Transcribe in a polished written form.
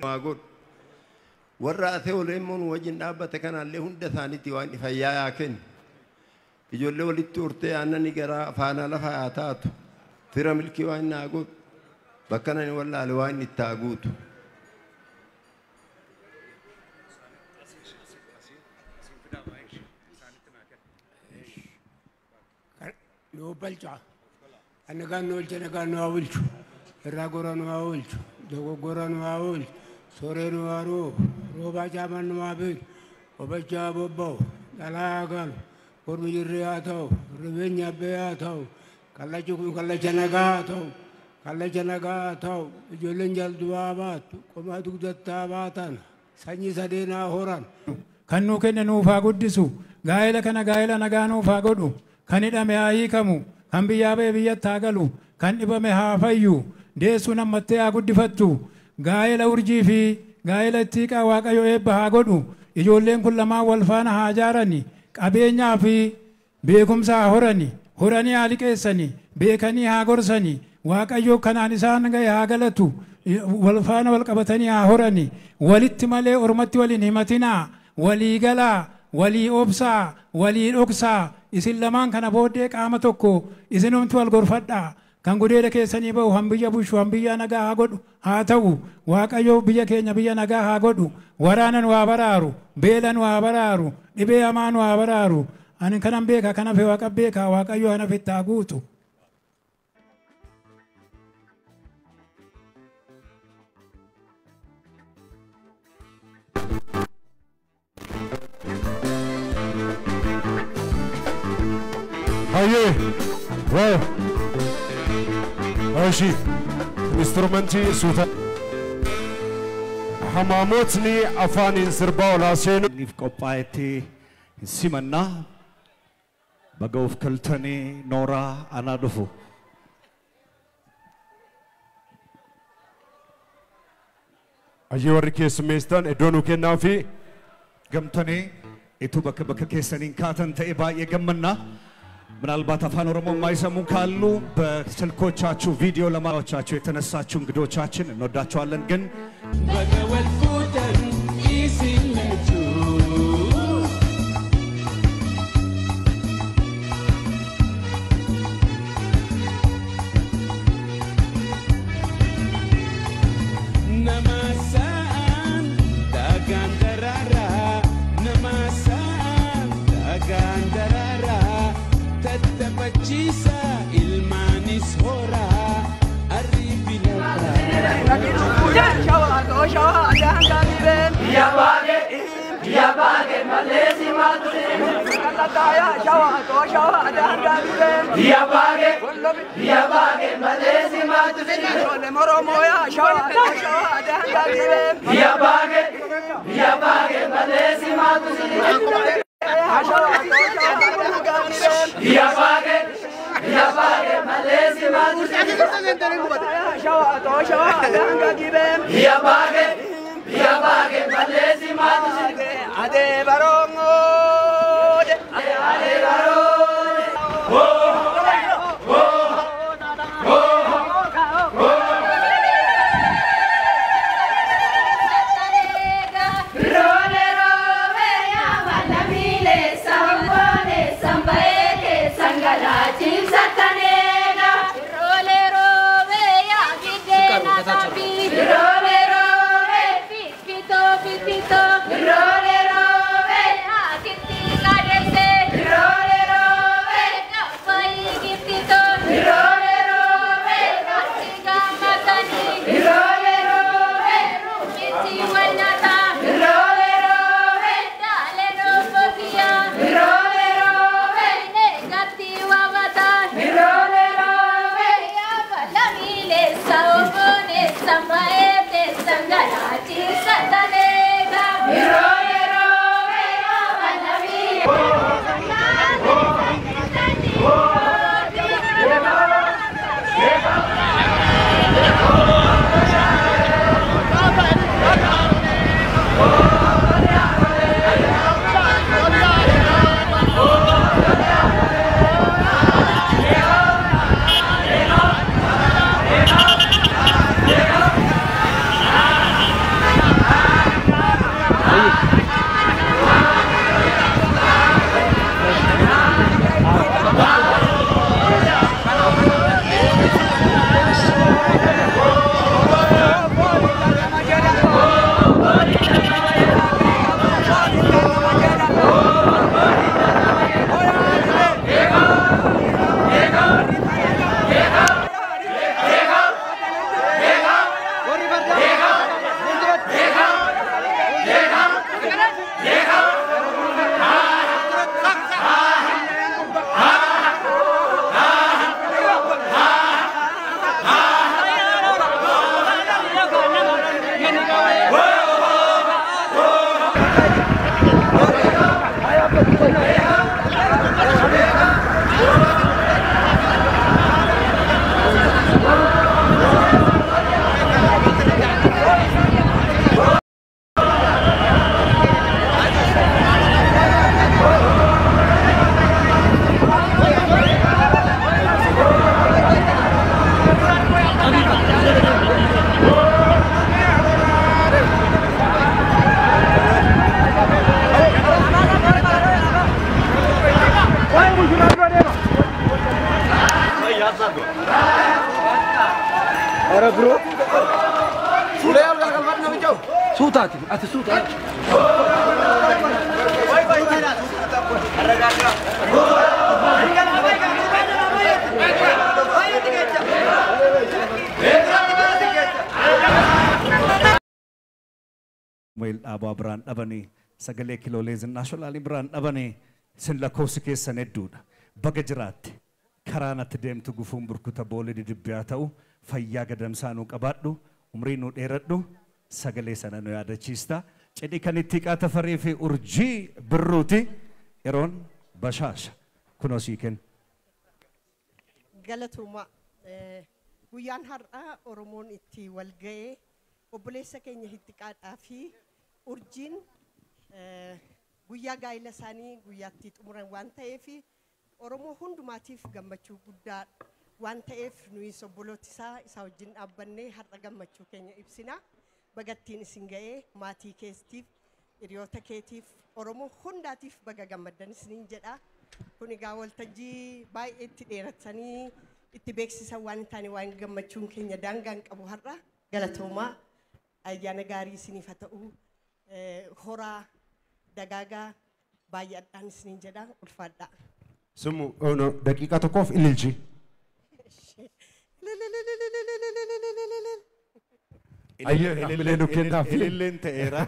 Haa godhu. Warra ate olee immoo nu wajjin dhaabbate kanaallee hunda isaaniitti waan fayyaa yaa kennu. Ijoollee walitti hortee aannani garaa faanaa lafa haa taatu. Fira milkii waan inni haa godhu. Bakka nani wallaale waan inni itti haa guutu. Nu balcha. Nagaan nu oolche, nagaan nu haa oolchu. Irraa gora nu haa oolchu. Dogoggora nu haa oolchu. Soree nu haa roobu. Roobaa caaman nu haa beeku. Obachaa haa bobba'u. Dhalaa haa galu. Kormi jirree haa ta'u. Rifeenyi abbee haa ta'u. Kallachi kun kallacha nagaa haa ta'u. Kallacha nagaa haa ta'u. Ijoolleen jaldu haa baattu. Qomaa dugdatti haa baatan. Sanyii sadeen haa horan. Kan nuu kenne nuuf haa guddisu. Gaa'ela kana gaa'ela nagaa nuuf haa godhu. Kan hidhame haa hiikamu. Kan biyyaa ba'e biyyatti haa galu. Kan dhibame haa fayyu. Deessuun ammattee haa guddifattu. Gaa'ela Urjii fi gaa'ela Ittiiqaa Waaqayyo eebba haa godhu. Ijoolleen kun lamaan wal faana haa jaarani. Qabeenyaa fi beekumsa haa horani. Horanii haa liqeessani. Beekanii haa gorsani. Waaqayyo kanaan isaan ga'e haa galatu. Wal faana wal qabatanii haa horani. Walitti malee ormatti waliin himatinaa. Walii galaa. Walii obsaa. Walii dhoksaa. Isin lamaan kana booddee qaama tokko isinumti wal gorfadhaa. Kan gudeeda keessanii ba'u han biyya bushu, han biyya nagaa haa godhu haa ta'u. Waaqayyo biyya keenya biyya nagaa haa godhu. Waraana nu haa baraaru. Beela nu haa baraaru. Dhibee hamaa nu haa baraaru. Ani kanan beeka, kana fe Waaqa beeka. Waaqayyo ana fitti haa guutu. Hayyee. Wow. Eshi. Instrumentii suuta. Hamaamotni afaaniin sirbaa olaa seenu. Niif qophaa'etti simannaa baga of galtanii nooraa anaa dhufu. Hayyee, warri keessummeessitan iddoo nuu kennaa fi Gamtanii ituu bakka bakka keessaniin kaatan ta'e baay'ee gammannaa. ምናልባት አፋን ኦሮሞ የማይሰሙ ካሉ በስልኮቻችሁ ቪዲዮ ለማዎቻችሁ የተነሳችሁ እንግዶቻችን እንወዳችኋለን። ግን Baga wal fuutan isin lachuu. Nama sa'an dagaan daraaraa, nama sa'an dagaan daraaraa, tattaphachiisa ilmaanis horaa arrii filataa. Ade barongo ade barongo. Ora bro. Fuulee ol galgalfadhu namicha. Suutaati ati suutaati. Meel dhaabaa biraan dhabanii sagalee kiloolee zinnaasholaalii biraan dhabanii sin lakkoofsi keessan hedduudha. Baga jiraatte karaa natti deemtu gufuun burkuta boolee didibbiyaa ta'u fayyaa gadamsaa nuu qabaadhu umrii nuu dheeradhu sagalee sana nu yaadachiista. Cidhi kan itti Tafarii fi Urjii Birruuti yeroon bashaasha kunoo sii kenna. Galatuma guyyaan har'aa Oromoon itti wal ga'ee obboleessa keenya Hittiqaadhaa fi Urjiin guyyaa gaa'ela isaanii guyyaatti xumuran waan ta'eef Oromoo hundumaatiif gammachuu guddaa waan ta'eef nuyis obboloota isaa isa wajjin dhaabbannee har'a gammachuu keenya ibsina. Bagattiin isin ga'ee maatii keetiif hiriyoota keetiif Oromoo hundaatiif baga gammaddan isiniin jedha. Kun egaa waltajjii baay'ee itti dheeratanii itti beeksisan waan hin taane waan gammachuun keenya daangaan qabu har'a galatoomaa ayyaana gaarii isiniif haa ta'u horaa dagaagaa baay'adhaan isiniin jedha ulfaadhaa. Sumu no daqiiqaa tokkoof ililchi. Ayyee, ililleen ta'eera.